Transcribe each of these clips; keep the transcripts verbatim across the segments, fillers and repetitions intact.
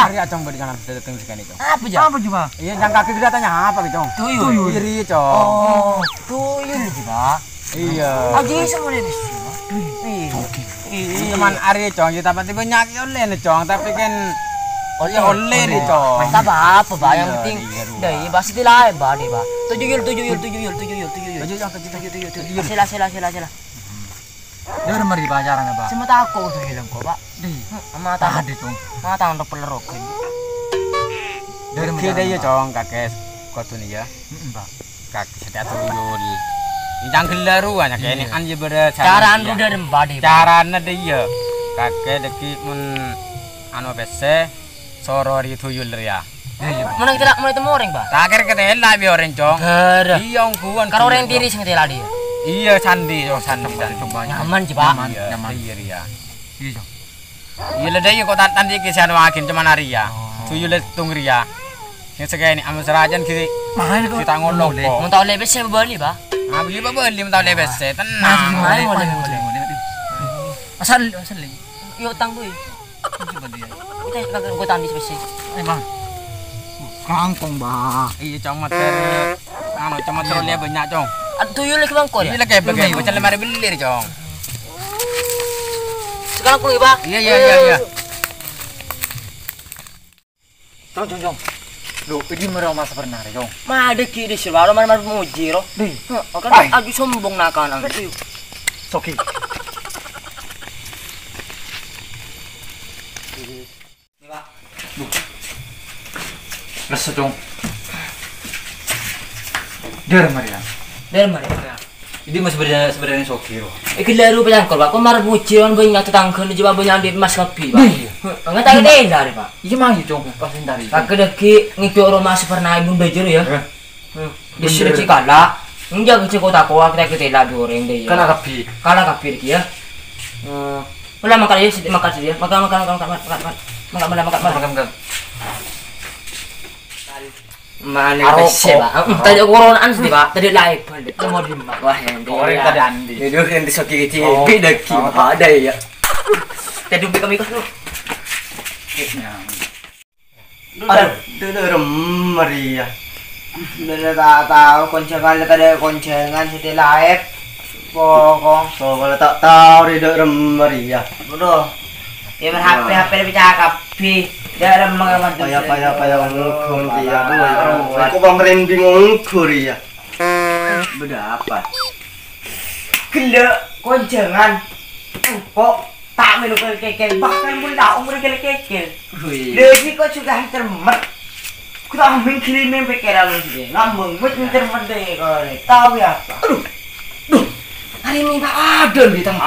Arèya, Cong, bâdâ jhâ' dâteng sakalè, Cong. Apa, Jhâ'? Apa, Jhâ'? Iyâ, jhâ' kakè bâdâ tanya apa, Cong? Tuyul. Tuyul. Iyâ, Cong. Oh, tuyul, Jhâ'. Iyâ. Aji semua ini, Cong. Iyâ. Oke. Iyâ. Cuman arèya, Cong, iyâ, tapè bânnya' ollèna, Cong, tapè kan ollè, ollè, Cong. Ta' apa-apa, Bâ. Yang penting, iyâ, dâi, pasti laèn, Bâ, dâi, Bâ. Tuyul, tuyul, tuyul, tuyul, tuyul, tuyul. Tuyul, Cong, tuyul, tuyul, tuyul. Sela, sela, sela, sela. Dâri mari pacaran apa? Sè matako tu hilang kok, Pak. Di. Heeh, matang. Tadi, Cong. Matang tok pelerok. Dâri mari. Kita ya, Cong, kakè kodun ya. Heeh, Pak. Kakè setiap tuyul. Incang gella rowa nya kene an ya bârâ. Carana tu dâri mbadi, Pak. Carana dâ' iyâ. Kakè dâggi' mon anu pèssè. Soro ri tuyul rèya. Iyâ, iyâ. Mon kèra mon tèmo orèng, Bâ? Ta' kèra katela bi' orèng, Cong. Gara. Iyâ, ongghuwân. Karo orèng tiri sè ngatela dâ' iyâ. Iyâ, sandi, Cong, sandi, sandi. Nyaman, Ji, Pak. Nyaman, iyâ, nyaman. Iyâ, rèya. Iyâ, Cong. Iyâ, la dâ' iyâ kok ta', ta' ndhi' kè sè anu aghin, coma arèya. Oh. Tuyul è tong rèya. Sè sakènè' amèsrajân ghi-, ghi' ta' ngolok, kok. Mon ta' ollè pèssè bâli, Bâ. Ah, bâli, Bâ, bâli, mon ta' ollè pèssè. Tenang. Mas, mas, boleh, boleh, boleh. Asal, asal, Li. Yo, utang, Boy. Coba dia. Kita, kita, gua tandis besi. Eh, Bang. Kangkong, Bang. Iya, Cong, mater. Anu, Cong, mater, iya, bânnya', Cong. Aduh, tuyul lagi bangkor, ya? Iya, lagi bangkor. Iya. Bocah lemari belir, Cong. Sekarang, Bang, ya, Bang? Iya, iya, iya, iya. Cong, Cong, Cong. Lho, ini mara Mas Bernard, Cong. Madegi di sirwalo, mar-mar muji, ro. Di. Heeh, kan aju sombong nakan, ang. Sogi. Lesu, Cong. Dâr Maria. Dâr Maria. Ini masih berjalan, sebenarnya soghi, Pak. Iki lho, Pak, cangkol, Pak. Kok marah puji, kan, banyak tetangga, ini cuma banyak di emas kabbhi, Pak. Iya. Heeh, nggak tak kena lah, Pak. Iya, mang, iya, Cong. Pas entar, iya. Kaki lagi ngiduk rumah Suparna Ibu Bajur, ya. Eh. Hmm. Di sini sih kalah. Enggak, kecil kota koa, kita ketela dua orang deh, ya. Kalah kabbhi. Kalah kabbhi, ya. Eh, ulah makan, ya, sedikit makan, sedikit, ya. Makan, makan, makan, makan, makan, makan. Makan, makan, makan, makan. Makan, makan. Mana Aroko. Pèssè, Pak? Heeh, tadi corona'an sih, Pak. Tadi live, Pak. Tadi mau di rumah. Wah, yang Orang dia. Tadi Andi. Jadi, yang di Soki Kecil. Oh. Beda, Kim. Oh. Ada, ya. Tadi umpik kami kos, lu. Kayaknya. Aduh, duduk remer, iya. Dulu tak tahu, konjangan, tadi konjangan, siti live. Pokok. Pokoknya tak tahu, duduk remer, iya. Waduh. Ya, men H P, Wah. H P lebih cakep, Bi. Dia ada mengawan Paya, paya, paya, nggugur, iya, aduh, ya. Aduh. Aku pamerin bingung, nggugur, iya. Beda apa? Gellâ', konjangan. Engko' ta' mèlo kèl-kèkèl, bahkan mon ta' omor kèl-kèkèl. Wih. Lha, iki kok juga cermet. Ku ta' amèng gilimen pèkkèran sih. Ngambang, wis cermet deh, kok. Tahu ya apa? Aduh. Duh. Hari ini tak ada di tang.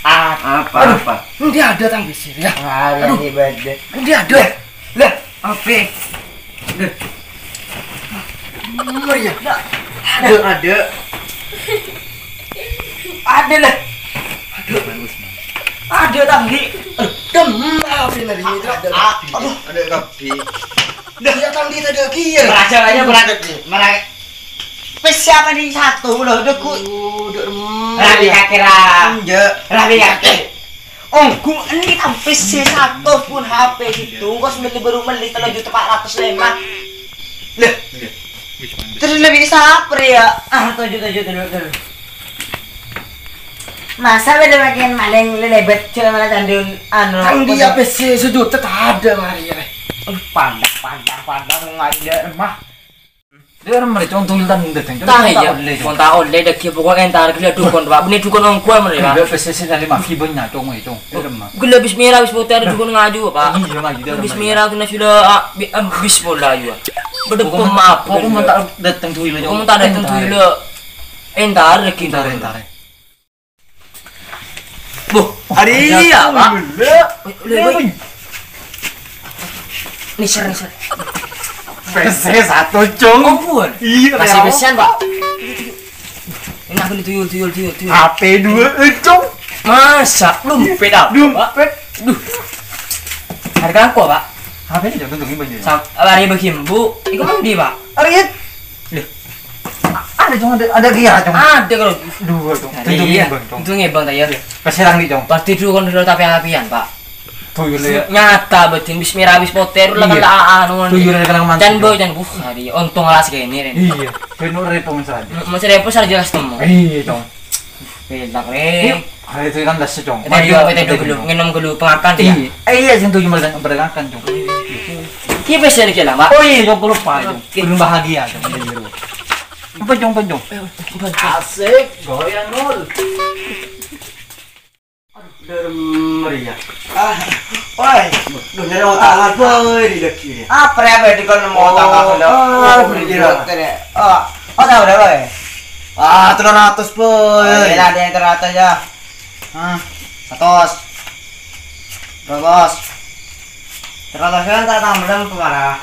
Ah, apa, Aduh. Apa? Nanti ada tang bisir, ya. Hari Aduh. Ini badhe. Nanti ada. Lah, apa? Duh. Bener, ya? Ada, ada. Ada, lah. Ada. Ada, tanggi. Aduh, dem, apa ini, Ri? Itu ada. Ah, aduh. Ada kabbhi. Dah, ya, tanggi tadi, iya. Meraja aja, meraja. Meraja. Pèssè apa nih satu, loh, udah ku. Aduh, dem. Rabi kakek, Ra. Enggak. Rabi kakek. Ongghu andi' ta' pèssè satos pon H P gitu. Engko' sè mellè bhuru mellè tello juta empat ratus lèma. Lah. Terus lebih saper ya? Ah, tojo, tojo, tojo, tojo. Masa bâdâ pakèyan malèng lelebet, cuma malah candun, anu, Kan dia pèssè sejuta tak ada, Maria. Aduh, pandang, pandang, pandang, nggak ada remah. Dia orang mereka untung tentang datang. Tah, iya. Mon ta' ollè, dâggi' pokok entar ghellu dukun, Pak. Bânnè dukun ongghu, mrè, Pak. Enggak, P C C tadi mah gibanya, Cong, eh, Cong. Dia orang mah. Ghellu bis merah, bis putih, ada dukun ngaju, Pak. Iya, mah gitu. Bis merah kena sudah, ah, bi-, ah, bis bola, iya. Bâdâ pemaaf. Pokok mon ta' datang tuh, Cong. Pokok mon ta' datang tuh, Entar. Entar, dâggi'. Entar, entar. Boh, hari iya, Pak. Woi, woi, woi. Niser, niser. P C satu, Cong. Oh, bukan? Iya, Masih ya. Pèssèan, Pak. Ini aku nih tuyul, tuyul, tuyul, tuyul. H P dua, eh, Cong. Masa? Dompet apa, Pak? Dompet. Duh. Harga aku, Pak. H P ini jangan tuntungi banyak. Sam-, hari bagi embu. Iku mandi, Pak. Hari Loh. Ada, Cong, ada, ada dia, Cong. Ada kalau Dua, Cong. Ada, Tentu iya. Ngibang, Cong. Tentu ngibang, ta, ya. Iya. Pas serang nih, Cong. Pasti dulu kan dulu tapi apian, Pak. Tuyul, ya. Nyata, betin, bis merah, bis poter, lah kan Iya. Lah, anu, Tuyul ada kenang mantu, Can Cong. Boy, Can, uh, hari, untung alas kayak ini, Ren. Iya. Penuh repong saja. M-, masih repot saja jelas temu. Iya, Cong. Pelak, Ren. Yuk. Hari itu kan das, Cong. Kita Mari, dulu, Cong, kita kita dulu, dulu. Minum dulu, pengakan, ya. Iya. Eh, iya, sing tujuh mereka berangkat, Cong. Iya, pèssè niki lah, Pak. Oh iya, Cong, lupa, Cong. Oke. Belum bahagia, Cong. Apa, Cong, apa, Cong? Asik, goyang, Nul. Aduh, udah meriah. Ah, oi. Duh, nyari otak, boy, di daki dia. Apa ya, boy, di kono mau otak aku, lo? Ah, Oh, berkira. Iya, tadi. Oh, oh, tahu dah, boy. Ah, telung atus, boy. Oh, iya, ada yang teratas, ya. Ah, satos. Terus. Terus kan tak tambah apa malah?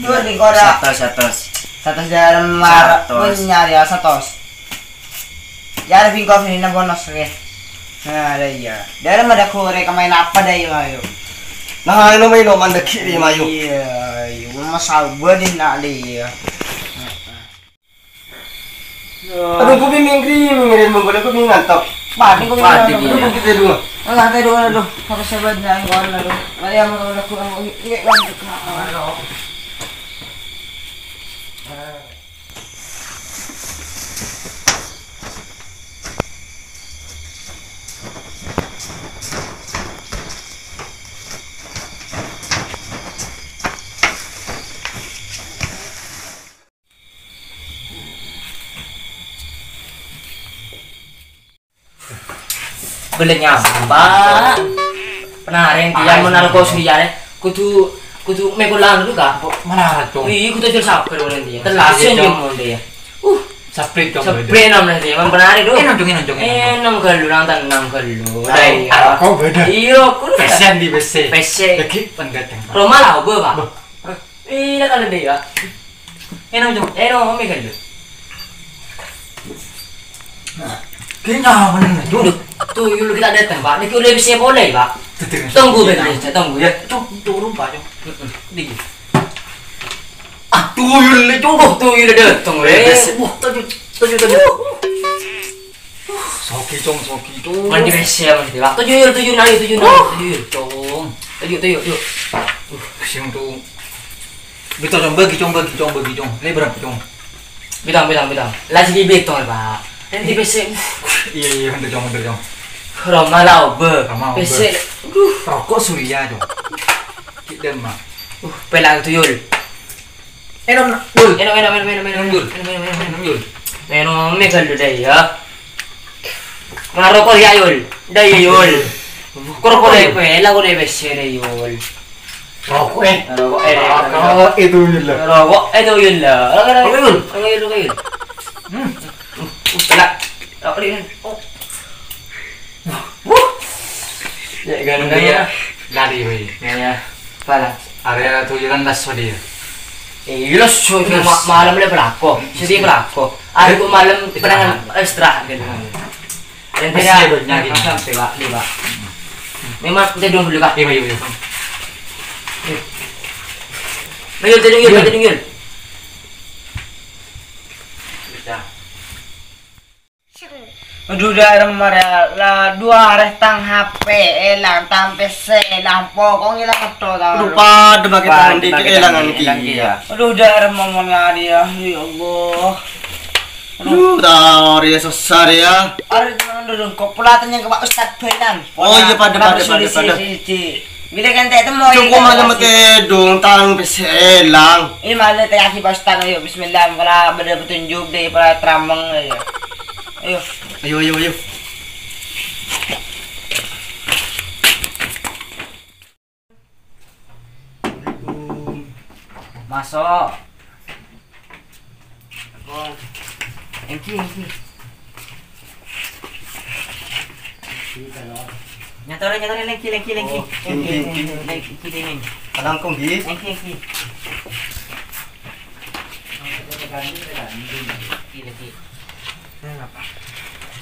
Dua Iya. Di korak. Satos, satos. Satos dalam mar-, Satos. Punya dia satos. Ya, ada bingkong ini, nah, bonus, oke. Nah, ada iya. Dalam ada kore kemain apa dah, iya, ayo. Nah, ino, ino, mandek kiri, mayu. Iya, iya. Mama salba di nak dia. Aduh, gue bingung, bingung, bingung, bingung, gue bingung, ngantuk. Padi, gue Padi, bingung, bingung. Kita dua. Alah, kita dua, aduh. Apa sabar, jangan, aduh. Ayo, mau, aduh, aku, aku, ini, ini, aduh. Belle nyampa. Penaren dia Ah, menaruh iya. Kos dia, eh. Kudu, kudu mekol lalu, Kak. Kok malah, Cong? Iya, kudu aja sabar, orang dia. Telas Iya, aja, Cong. Mon, dia. Uh, Saprit, Cong, beda. Saprit, nom, nanti, emang benar itu. Eh, nonjong, eh, nonjong, eh, nonjong. Eh, nom galu, nang tenang galu. Tahu, dah, iya. Aku beda. Iya, aku udah. Pesen di P C. P C. Lagi penggateng. Roma lah, gua, Pak. Bah. Iya, kalau dia, ya. Eh, nonjong. Eh, nom, galu. Kayaknya apa nih? Duduk. Tuyul kita datang, Pak. Niki udah bisa boleh, Pak. Tunggu, Pak. Tunggu, ya. Cong, turun, Pak, Cong. Mm-mm. Dikit. Ah, tuyul le, Cong. Oh, tuyul le dateng, le. Wah, toju', toju', toju'. Sogi, Cong, sogi, Cong. Mandi besi ya, mandi. Wah, toju' yul, toju' nang, toju' nang, toju' yul, Cong. Toju', toju', toju'. Uh, kasihan, Cong. Bito, Cong, bagi, Cong, bagi, Cong, bagi, Cong. Ini berapa, Cong? Bito, bito, bito. Lagi di bito, Pak. Nanti besi. Iya, iya, bener, Cong, bener, Cong. Roma lah, obe. Roma, obe. Besi. Aduh. Rokok Surya, Cong. Kita mah. Uh, pelak tuyul. Enom, Yul. Enom, enom, enom, enom, enom. Enom, Yul. Enom, enom, enom, enom. Enom, me galu dai, ya. Marokok ya, Yul. Dai, Yul. Korokok dai, pe, lagu dai, besi dai, Yul. Rokok, eh. Rokok, eh, rokok, eh, Yul, lah. Rokok, eh, Yul, lah. Rokok, Yul. Rokok, Yul, rokok, Yul. Hmm. Uh, kena. Rokok, Yul. Oh. Wuh. Ya, kan, ya. Lari, weh. Ya, ya. Apa lah? Area tuyulan lesso dia. Eh, lesso, ma-, malam le pelako. Hmm. Jadi pelako. Hari kok malam penangan istirahat gitu. Istirahat. Yang tidak sampai, Pak, nih, Pak. Memang kita dulu, Pak. Iya, iya, iya. Ayo, tidur, yuk, tidur, yuk. Aduh, dâ' remma rèya, la dua arè tang H P èlang, tang P C èlang, pokokna èlang metto tang. Aduh, padâ bâgiyân tang èlang, èlang, èlang, èlang, èlang. Aduh, dâ' remma mon ngarèya, ya Allah. Aduh, tao rèya sossa rèya. Arè tenan dulu, kok pola tanya ke Pak Ustadz Bainan. Oh, iya, padâ, padâ, padâ, padâ. Bilâ kan ta' temmo, coma malem tèdung, tang P C èlang. Ini malem tèyagi, Pak Ustadz, ayo, bismillah, pola bâdâ petunjuk deh, pola trameng, ayo. Ayo. Ayo, ayo, ayo. Maso'. Èngghi, èngghi. Nyatore, nyatore, lèngghi, lèngghi, lèngghi. Oh, èngghi, èngghi. Lèngghi, lèngghi. Kalangkong, èngghi. Èngghi, èngghi. Èngghi, lèngghi.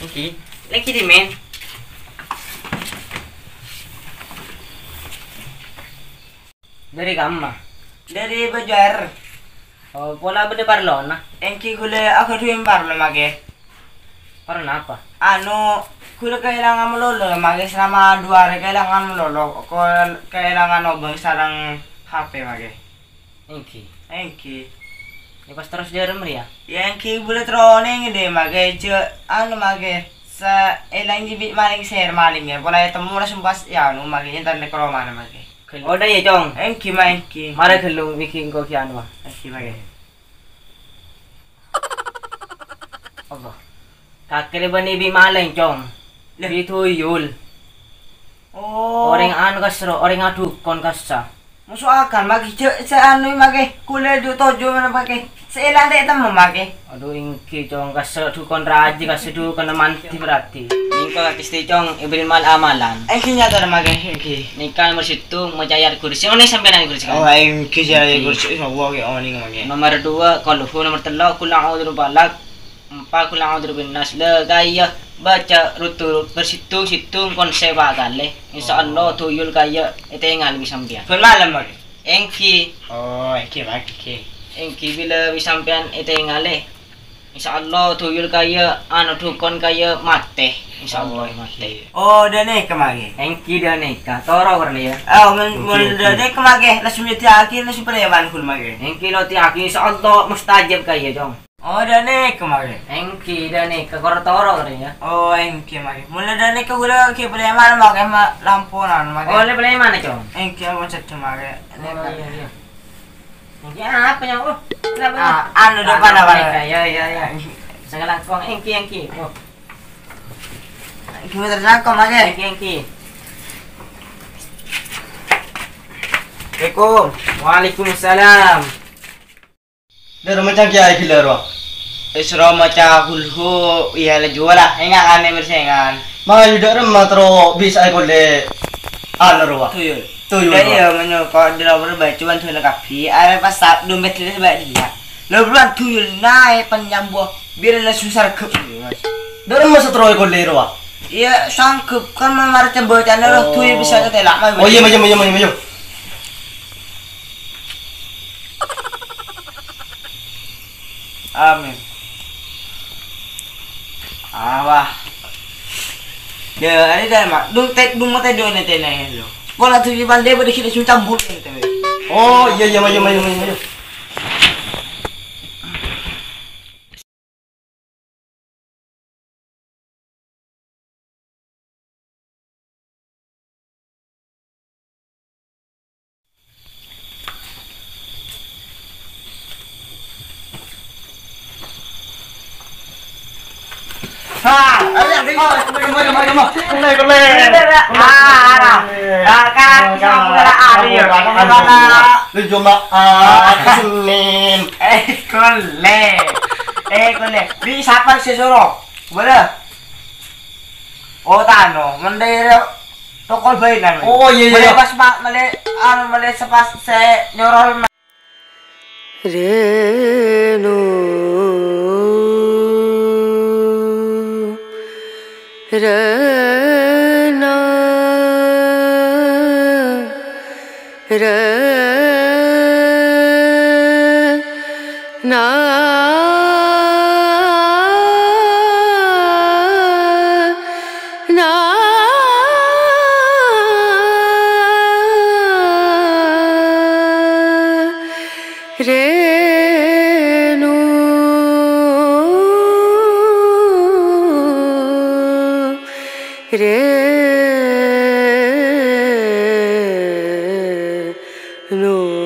Èngghi. Lèngghi, di, men. Dâri kamma? Dâri Banjar. Oh, pola bâdâ parlona? Èngghi ghulâ aghâdhuwi parlo, Magè. Parlo napa? Anu, ghulâ kaèlangan malolo, Magè, salama dua arè kaèlangan malolo, ko-, kaèlangan obâng sareng H P, Magè. Èngghi. Èngghi. Ya, pas terros dârem rèya? Ya, èngghi ghulâ terro nèng deh, Magè, jâ', anu, Magè, sa-, èlang dhibi' malèng sèr malèng, ya, pola ètemmo langsung pas, ya, anu, Magè, entar ka romana, Magè. Oh, dâ' iyâ, Cong. Èngghi, ma, èngghi. Mara ghâllu, mèghi engko' ghi' anu, ah. Èngghi, Magè. Allah. Kakè rè bânnè bi' malèng, Cong. Lah. Bi' tuyul. Oh. Orèng anu kasro, orèng adukon kassa. Moso' akal, Magè, jâ', jâ' anu, Magè. Ghulâ du toju' mana, Magè. Sè èlang ta' ètemmo, Magè. Aduh, èngghi, Cong, kassa dukon rajâ, kassa dukon mandi berarti. Mèngko kakè stè, Cong, èbâri' mal-amalan. Èngghi nyatana, Magè, èngghi. Nèka nomer sèttong, maca ayat kursi. Onèng sampèyan ayat kursi, kan? Oh, èngghi, sè ayat kursi, insyaallah, ghi' onèng, Magè. Nomer dua, Qul hu, nomer tello', Qul a'udzu birabbil falaq. Empa' Qul a'udzu birabbin nas. La, kaya baca rut-turut, per sèttong-sèttong kon sèba kalè. Insyaallah, tuyul kaya ètèngal bi' sampèyan. Bân malem, Magè? Èngghi. Oh, èngghi, Magè, èngghi. Èngghi bilâ bi' sampèyan ètèngalè. Insyaallah, tuyul kaya, anu, dukon kaya matè. Insyaallah, matè. Oh, dâ' nèka, Magè. Èngghi dâ' nèka. Toro' kèrna, ya. Oh, mon, mon dâ' nèka, Magè. Langsung nyèdiyâ'aghi, langsung preman, ghun, Magè. Èngghi lo tèyagi, insyaallah, mustajab kaya, Cong. Oh, dâ' nèka, Magè. Èngghi, dâ' nèka, kor toro' rè, ya. Oh, èngghi, Magè. Mon la dâ' nèka ghulâ ghi' preman, Magè, ma-, lamponan, Magè. Oh, la preman, Cong? Èngghi, ampon, seddhâ, Magè. Oh, iya, iya. Èngghi, apa, Cong? Oh, kenapa, Cong? Ah, anu, depan apa? Nèka, ya, ya, ya. Sè kalangkong, èngghi, èngghi. Oh. Èngghi, muter sangko, Magè. Èngghi, èngghi. Assalamualaikum. Waalaikumsalam. Dâ' remma cangkèyaghi la rowa. Èsoro maca hulhu, iyâ la juwâ la, enga' kan, èbersengan. Mayu dâ' remma terro bisa èkollè anu rowa. Tuyul. Tuyul, Iyâ, rowa. Iyâ, mano kok dâ' remma bâjâ bân dâna kabbhi, arè pas sa-, dompet dâna bâ' dinna'. Lo, buruan tuyul naè' panyambo, biar la susah regep, Mas. Dâ' remma sè terro èkollè rowa. Iyâ, sanggup kan, ma-, marè cembâcana lo, Oh. Tuyul bisa katèla', mayu. Oh, iyâ, mayu, mayu, mayu, mayu. Amin. Awah. Ya, ini dah, Mak. Dung tek, dung mate do ne tene lo. Pola tu di bande pada kita sung campur ne tene. Oh, iya, iya, mayu, mayu, mayu, mayu. Ah, ayo, ayo, ayo, ayo, ayo, ayo, ayo. Kele, kele. Kele, kele. Ah, ah, ah. Ah, kan, kamu kena, ah, iya. Lu cuma, ah, Senin. Eh, kele. Eh, kele. Di sapa sih suruh? Boleh? Oh, tano, mendhe tokol bae nang. Oh, iya, iya. Mele pas ma-, mele, anu, mele sepas se nyorol ma- Reno, Rena, Re- Na, na, re, nu, re, nu.